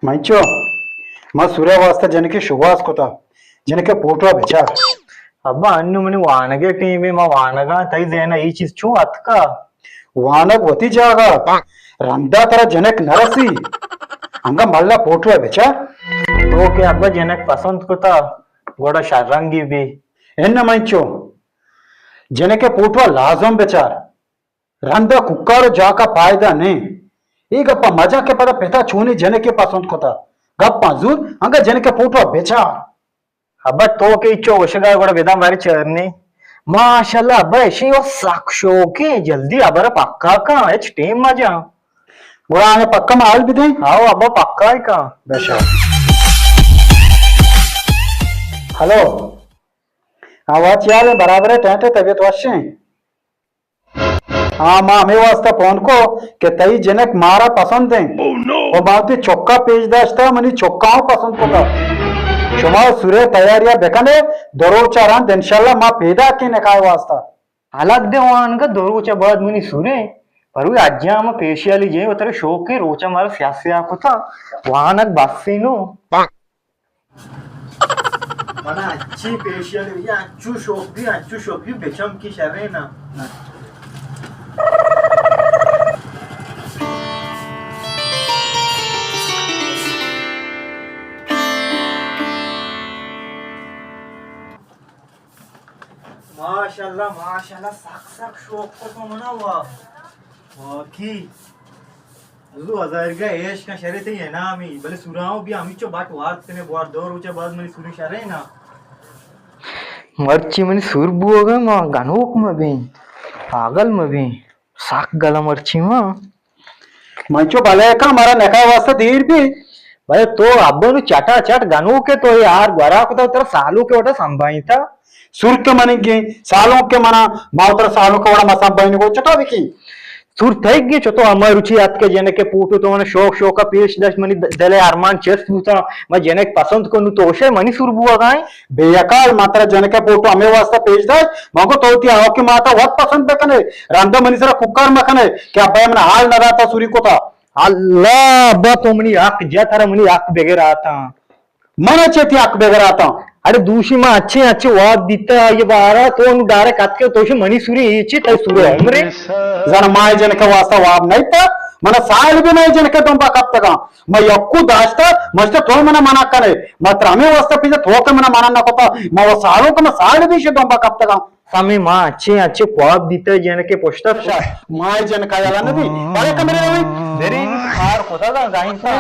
منچو، ما سورے واسطہ جنکے شوہاز کتا، جنکے پوٹوا بچار۔ ابا، انو منی وانگے ٹیمے، ما وانگاں، تئی ذہن ء اے چیز چون اتکا؟ وانگ وتی جاگہ، رندا ترا جنک نہ رسی، انگا ملا پوٹوا بچار۔ تو کہ ابا جنک پسند کتا، گڑا شررنگی بی۔ انہ منچو، جنکے پوٹوا لازم بچار۔ رندا کوکار و جاکا پائدہ نیں۔ اے گپا مجا کہ پدا پتا چونیں جنکے پسند کتا۔ گپاں زور، انگا جنکے پوٹوا بچار۔ ابا تو کہ چو گوشگا گڑا بداں بارے چرنے۔ ماشاءاللہ ابا اشی و سک شوقیں، جلدی ابر پکا کن، ہچ ٹیم مجا۔ گڑا آنے پکا ما حال بدیں؟ ہاو ابا پکا ہی کن۔ بشا۔ ہلو۔ آواز چیال ہے، برابر ہے، ٹینٹ ہے، طبیعت وش ہے؟ ہاں، ما ہمے واسطہ فون کو کہ تئی جنک مارا پسند انت۔ و ما وتی چکا پیش داشتہ، منی چکا ہم پسند کتا۔ شما سورے تیاریا بکنے، دو روچا رند انشاءاللہ ما پیداکیں نکاح واسطہ۔ الگ دے وانگا دو روچا بعد منی سورے، پروی اجام پیشی علی جے وتر شوقیں روچا مارا سیاہ سیاہ کتا، وانگ بس نو۔ منا انچیں پیشیل بی، انچو شوق بی، انچو شوق بی، بچم کی شرے نا۔ ماشاءاللہ، ماشاءاللہ، سک سک شوق کو تو منا وا۔ واقعی۔ زو ہزارگا عیش کن شرے تئی انامی، بلے سوراں بیا ہمیچو بٹ وارت کنے بوار دو روچا بعد منی سوری شرے نا۔ مرچی منی سور بوگا ما گنوک مبیں، پاگل مبیں، سک گلا مرچی ما۔ منچو بلے کن مارا نکاح واسطہ دیر بی۔ بلے تو ابا نو چٹا چٹ گنوک ئے، تو یار گورا کتا ترا سالو کے وٹا سنبھائیں تا۔ سور کے منی گی، سالوں کے منا، ما ترا سالوں کے وڑا مسا بین کو چٹا بکی۔ سور تھئی گی چو تو ہما روچی اتکے جنک کے پوٹو تو من شوق شوق پیش داشت، منی دل ارمان چست بوتا، ما جنک پسند کو نو تو شے منی سور بوا گائیں۔ بے عقل، ما ترا جنک کے پوٹو ہمے واسطہ پیش داشت، ما کو تو تی آو کے ماتا وت پسند بکنے، رندا منی سرا کوکار مکنے کہ ابا من حال نہ داتا سوری کو تا۔ اللہ ابا تو منی حق جا، ترا منی حق بگر آتا۔ من چے تی حق بگر آتاں؟ اڑے دوشی ما اچھے اچھے واب دیتا یہ بارا تو انو ڈائریکٹ اتکے تو شے منی سوری اے چی تئی سورے عمرے۔ زن ما اے جنک واسطہ واب نہیں تا، من سال بھی نہیں جنک دنبا کپتگاں۔ ما یکو داشتا، مجھتا تو منا منع کنے۔ ما ترا ہمے واسطہ پیدا تو کہ منا منع نہ کتا۔ ما وہ سالوں کہ ما سال بھی شے دنبا کپتگاں۔ سمی ما اچھے اچھے خواب دیتا جنک پشتا۔ ما اے جنک یلا نہ دی۔ بارے کمرے روی۔ دری کار خدا دا گائیں تا۔